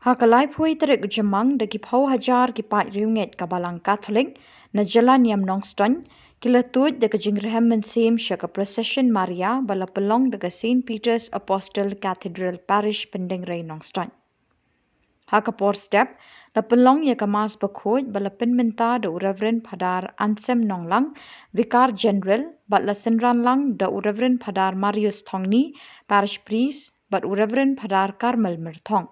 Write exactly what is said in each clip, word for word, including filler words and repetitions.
Ha ka laiphew tarik u Jymmang, da ki phew hajar ki paid riewngeit ka Balang Katholik na Jylla Niam Nongstoiñ ki la tuid da ka jingrhem mynsiem sha ka procession Maria ba la pynlong da ka Saint Peter's Apostle Cathedral Parish, Pyndengrei, Nongstoiñ. Ha ka por step, la pynlong ïa ka Mass Bakhuid ba la pynmynta da u Reverend Phadar Ansem Nonglang, Vicar General, bad la synran lang da u Reverend Phadar Marius Thongni, Parish Priest, bad u Reverend Phadar Carmel Myrthong.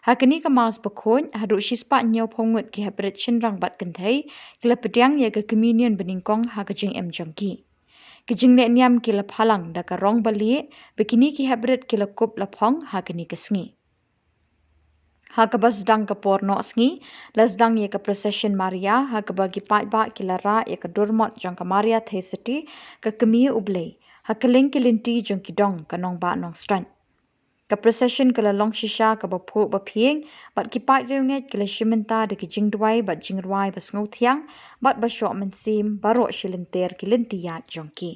Ha kane ka Mass Bakhuid, haduh shispah hynñiewphew ngut ki heprit shynrang bad kynthei ki la pdiang ïa ka Communion banyngkong ha ka jingim jong ki. Ki jingleh niam ki la phalang da ka rong balieh, ba kine ki heprit ki la kup la phong ha kane ka sngi. Ha kaba sdang ka por noh sngi, la sdang ïa ka procession Maria, ha kaba ki paidbah ki la rah ïa ka durmot jong ka Maria Theisotti, ka Kmie U Blei, ha kylleng ki lynti jong ki dong ka nongbah Nongstoiñ. Ka procession ka la long shisha kaba phuh ba phieng, bad ki paid riewngeit ki la shim bynta da ki jingduwai bad jingrwai ba sngewthiang bad ba shoh mynsiem baroh shi lynter ki lynti ïaid jong ki.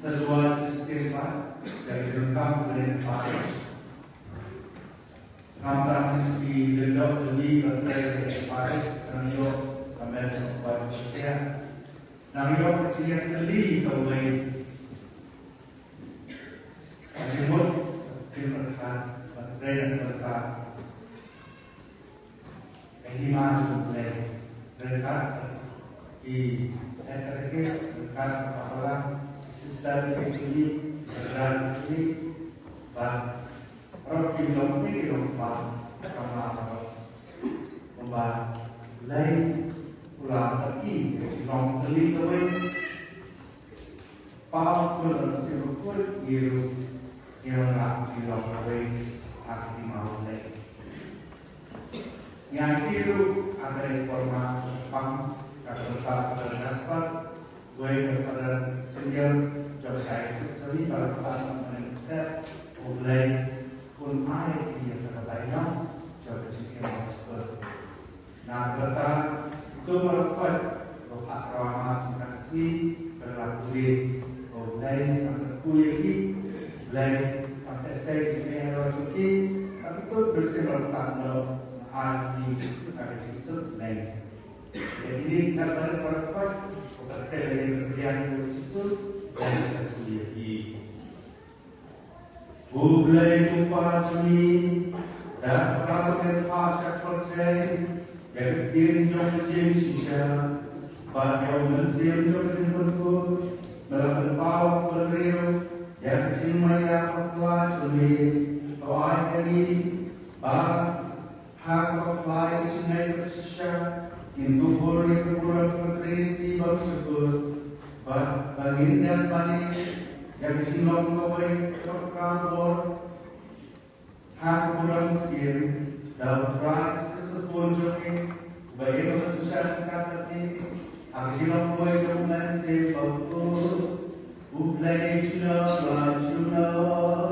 Sa duwai shisien pat ïa ka jingdonkam ka parish. Khamtam ki lyngdoh jong ngi ba trei ha ka parish, nang ïoh ka met jong ka parish. Nang ïoh ka jingïakylli kawei. Ka jingmut, ka jingpyrkhat, ba trei ha ka parish. Ka hima jong U Blei, ryngkat ki head catechist, ryngkat ki para, ki sister, ki jingïeit, ki brother, ki jingïeit, bad baroh ki long, ki long ba, samla baroh. Kumba Blei u la pynpaw ïa ka jinglong kali kawei. Paw ka Mynsiem Bakhuid, ngi ruh ngi wanrah jinglong kawei ha ka hima U Blei. Ngi ïa ki ruh ha ka reforma sa pang ka bynta ka Gaspar, wei ka Father Senior jong ka Diocese jong ngi, ba la kyrpad mynstep U Blei un ai ïa ka bainong jong ka jingim ba shisha. Na kata, uto baroh khoit, ba phah rah mass mynta ka sngi, ba la pule, ba U Blei un kyrkhu ïa ki, Blei un pynshai jingeh jong ki, ba ki kut bersih ba la pyndonkam, ba ai ki, ba ki jingsuk Blei. Ïa kine ki baroh baroh khoit, ba pynshai ïa ki, ba pynshai ïa ki, Jisu, Blei un kyrkhu ïa ki. U Blei u Kpa jong ngi, da ka bynta ka pyrthei, ïa ka ktien jong ka jingshisha, bad ïa u Mynsiem jong ka jingpynthut, me la pynpaw pynriew, ïa ka jingmaïa bakla jong ngi, to ai ha ngi, ba ha kaba pynlait ka jingngeit ka shisha, ngin kubur ïa ka burom ka Trinity bymjukut, bad ba ngin ïa mane ïa ka jinglong kawei kaba kordor. Ha ka burom sien, da U Trai Jisu Khrist u khun jong ngi, uba ïeit ba shisha ka Trinity, ha ka jinglong kawei jong U Mynsiem Bakhuid, U Blei junom la junom.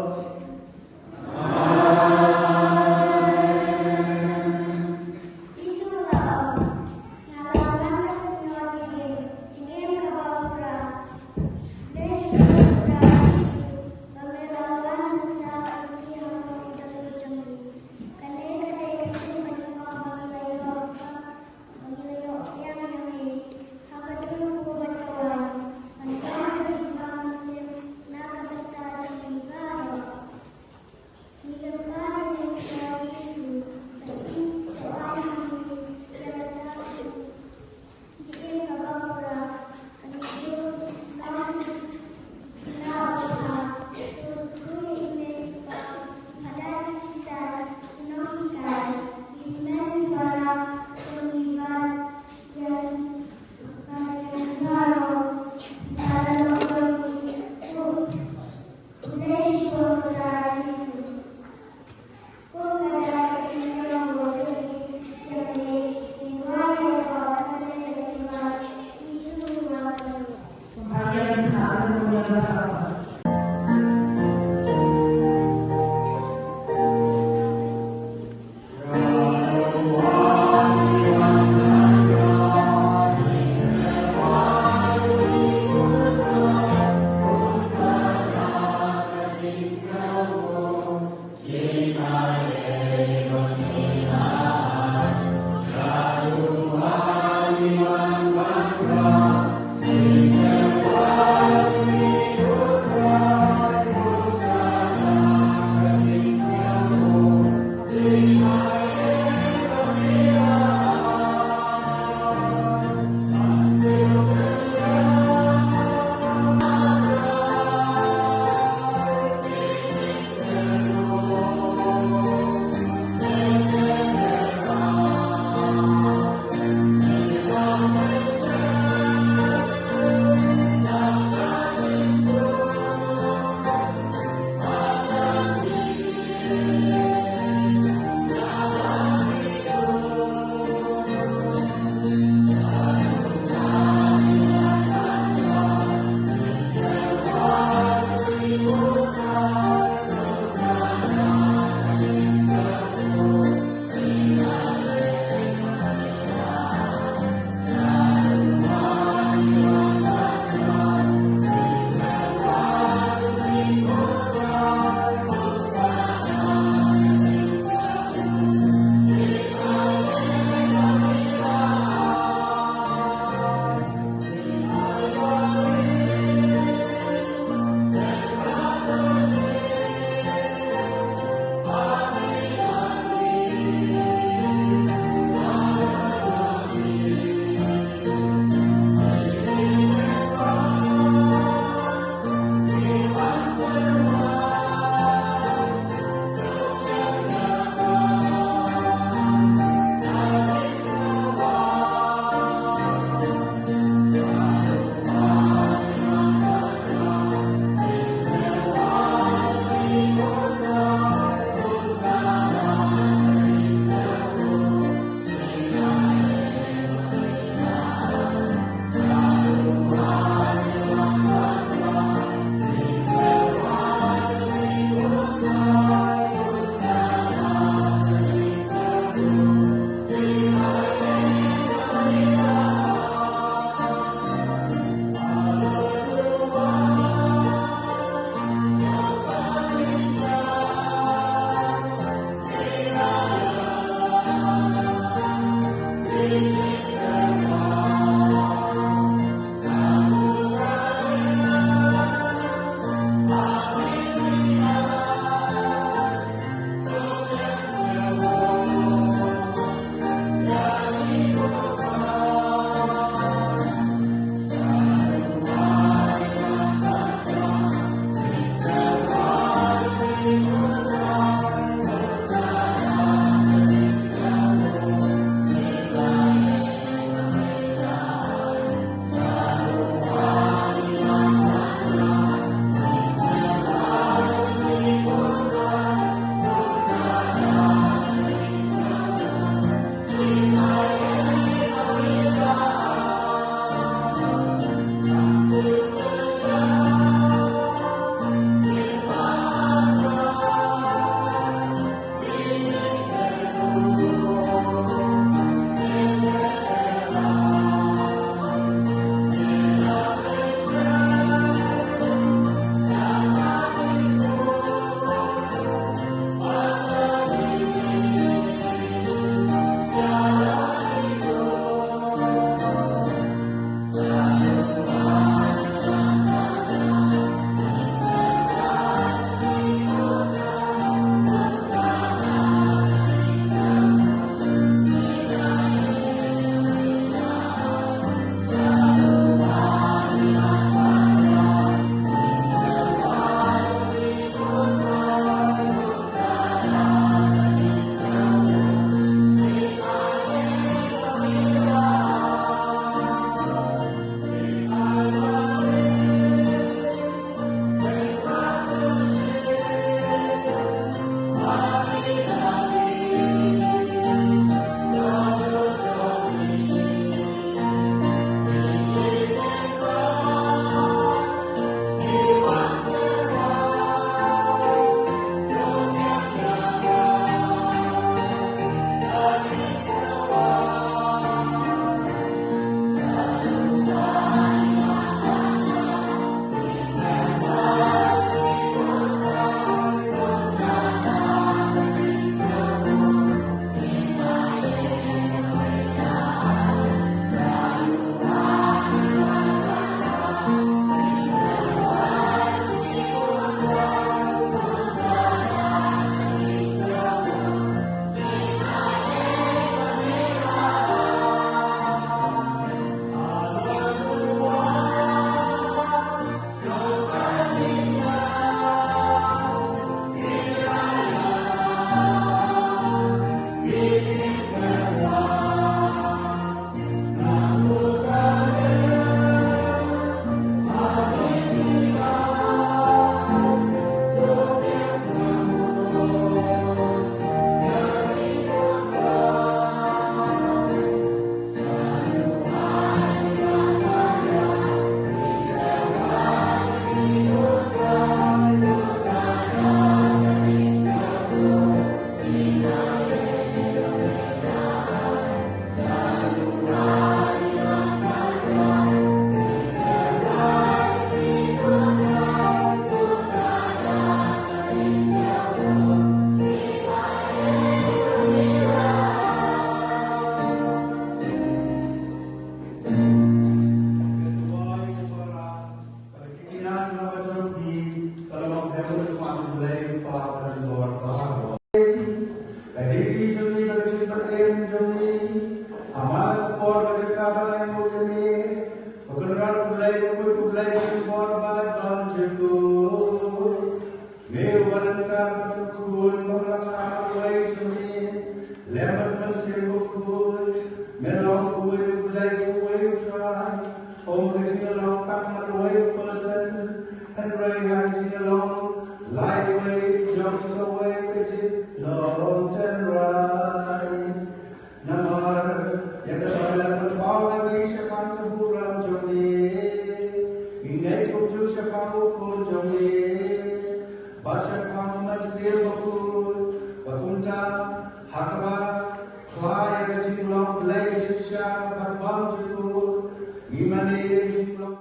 Shaphang ka burom jong me, ngi ngeit kumjuh shaphang u Khun jong me, bad shaphang u Mynsiem Bakhuid, ba kumta ha kaba khlaiñ ïa ka jinglong Blei shisha bad bymjukut, ngi mane ïa ka jinglong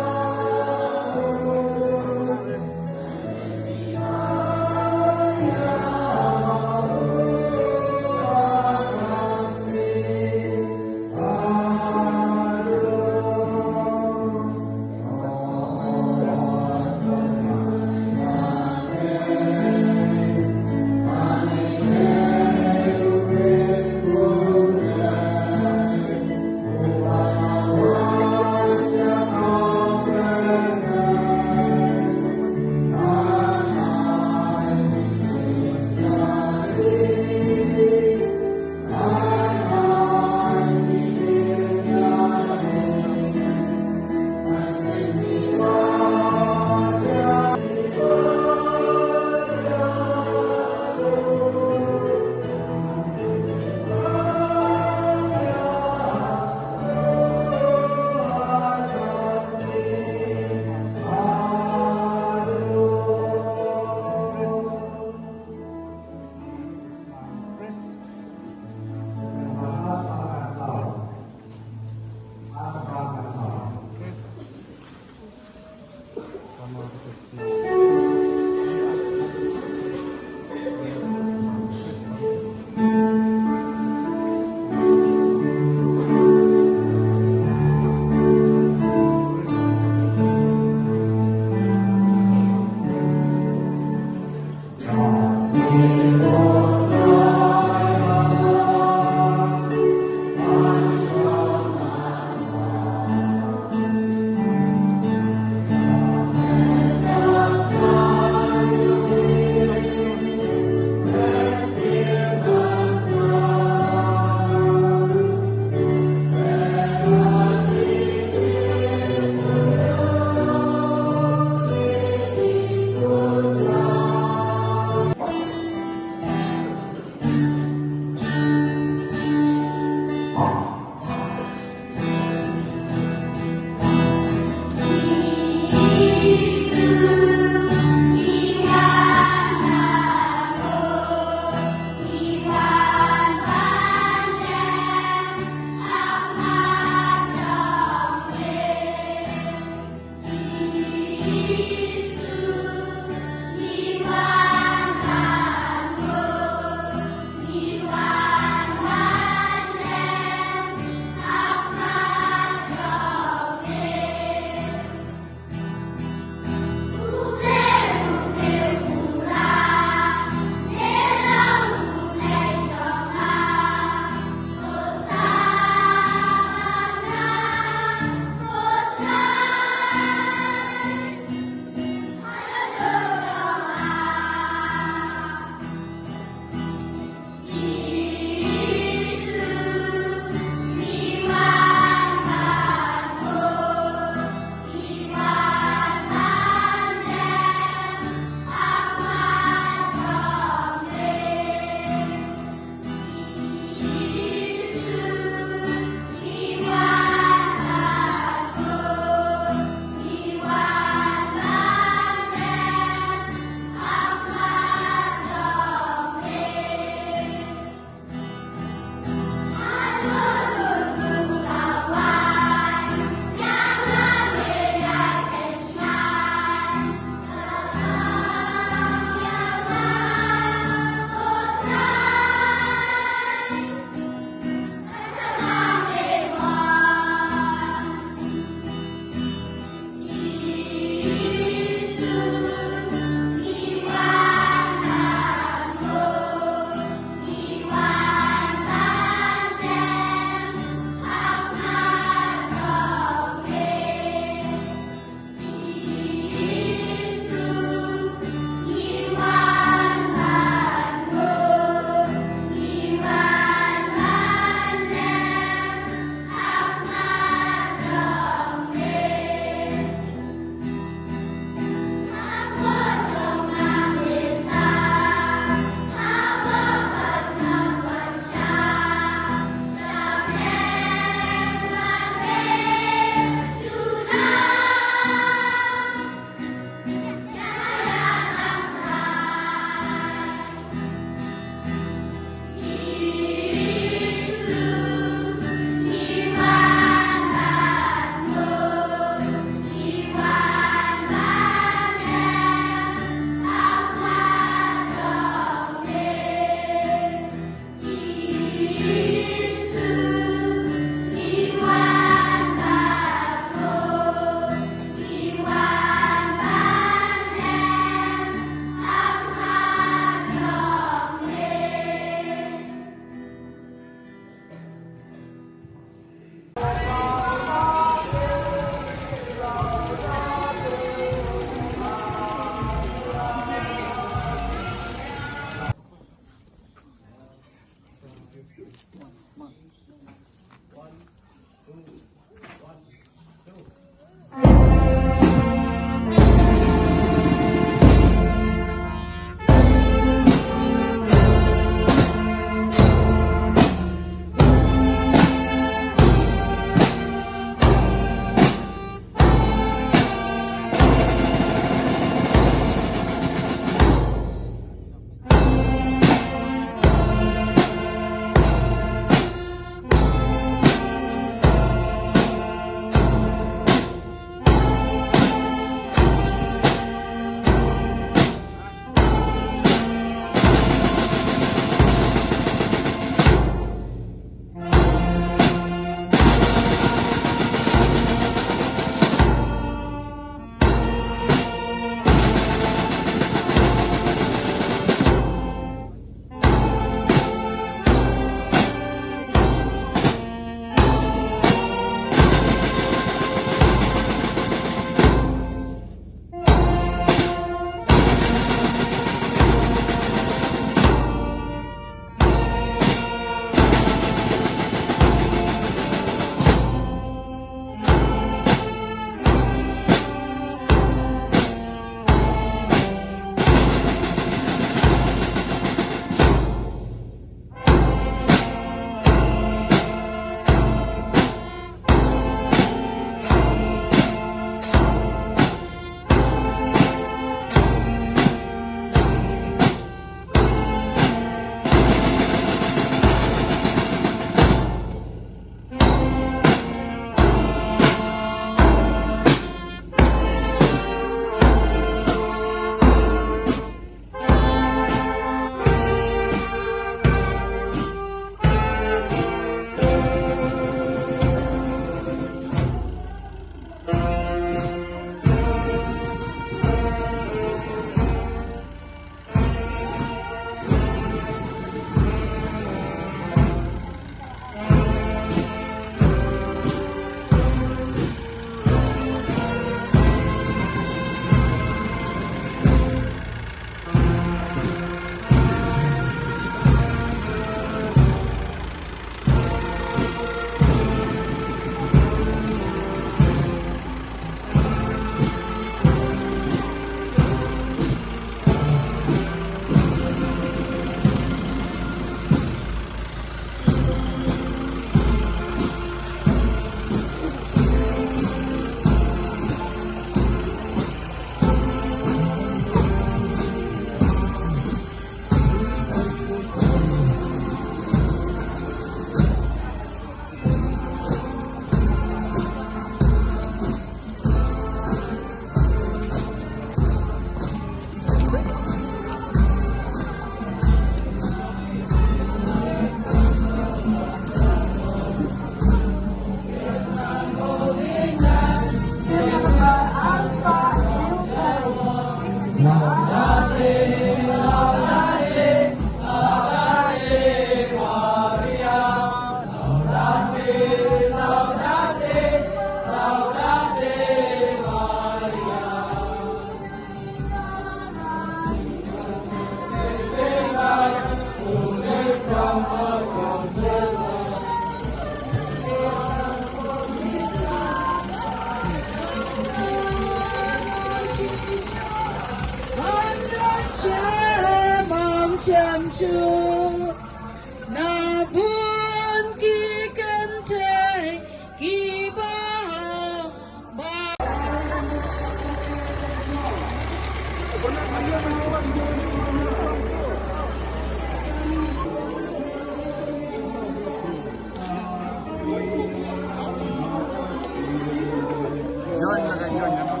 Join lagad, join lagad.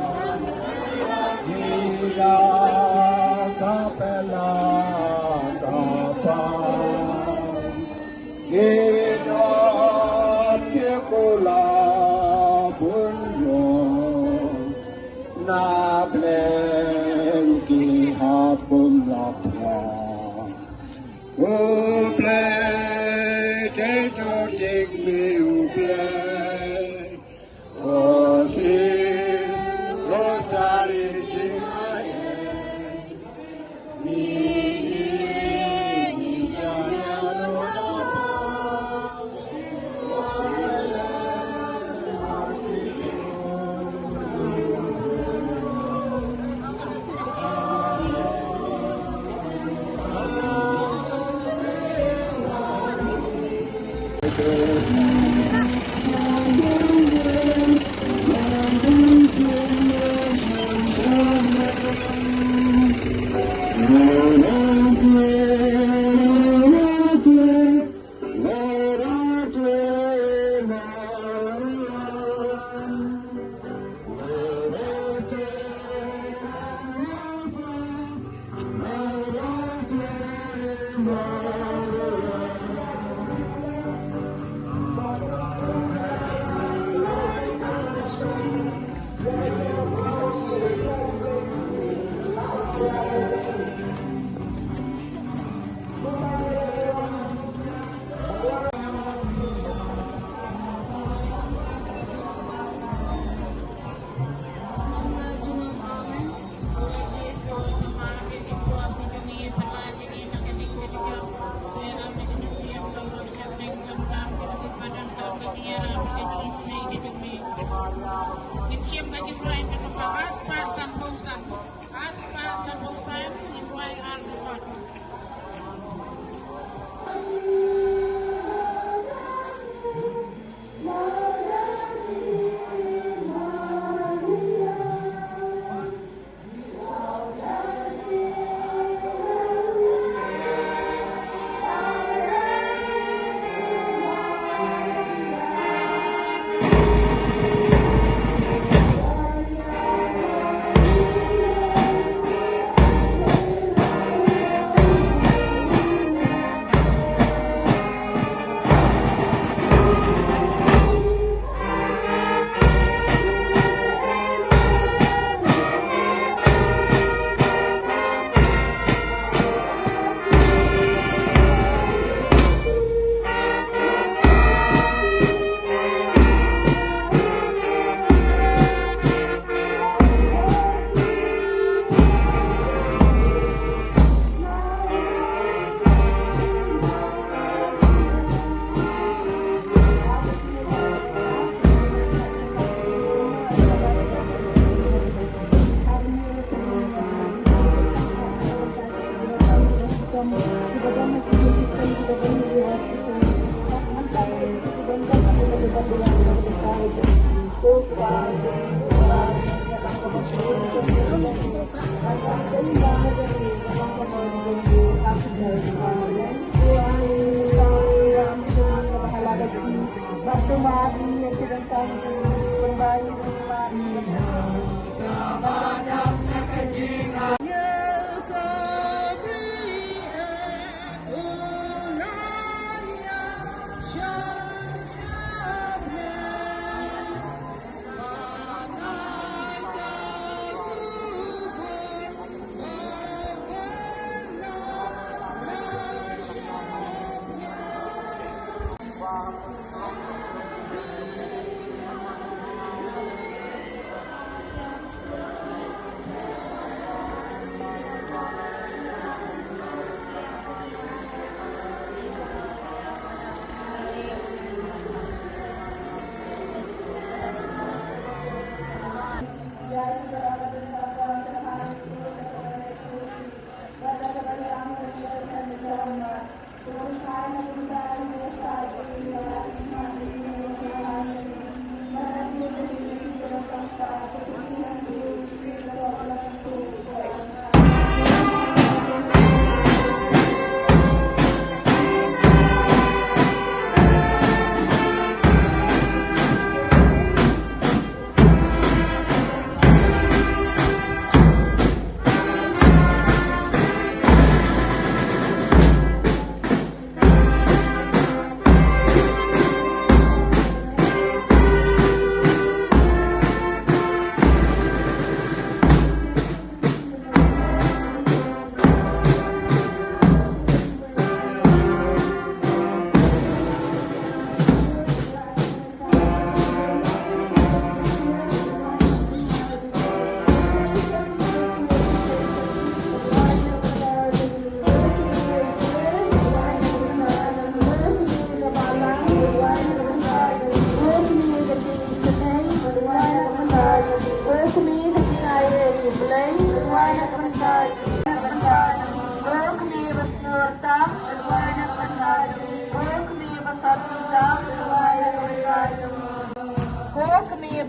Na bleng ki hapum la pla. O Blei, te jor tik mi U Blei. O si, o sari si.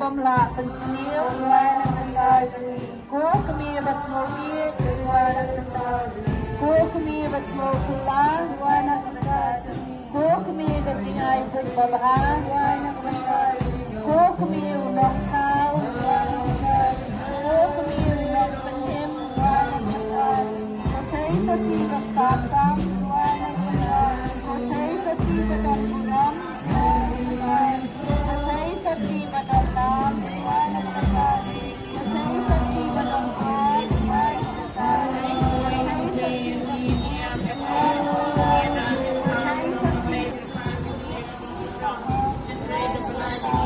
Bym lah pynsniew, duwai na ka bynta jong ngi. Ko kmie ba sngewbha, duwai na ka bynta jong ngi. Ko kmie ba sngewkhuslai, duwai na ka bynta jong ngi. Ko kmie ka jingai buit babha, duwai na ka bynta jong ngi. Ko kmie u nongthaw, duwai na ka bynta jong ngi. Ko kmie u nongpynim, duwai na ka bynta jong ngi. Ko sei sa shi ba spah tam, duwai na ka bynta jong ngi. Ko sei sa shi ba don burom, duwai na ka bynta jong ngi. Ko sei sa shi ba don nam, duwai na ka bynta jong ngi.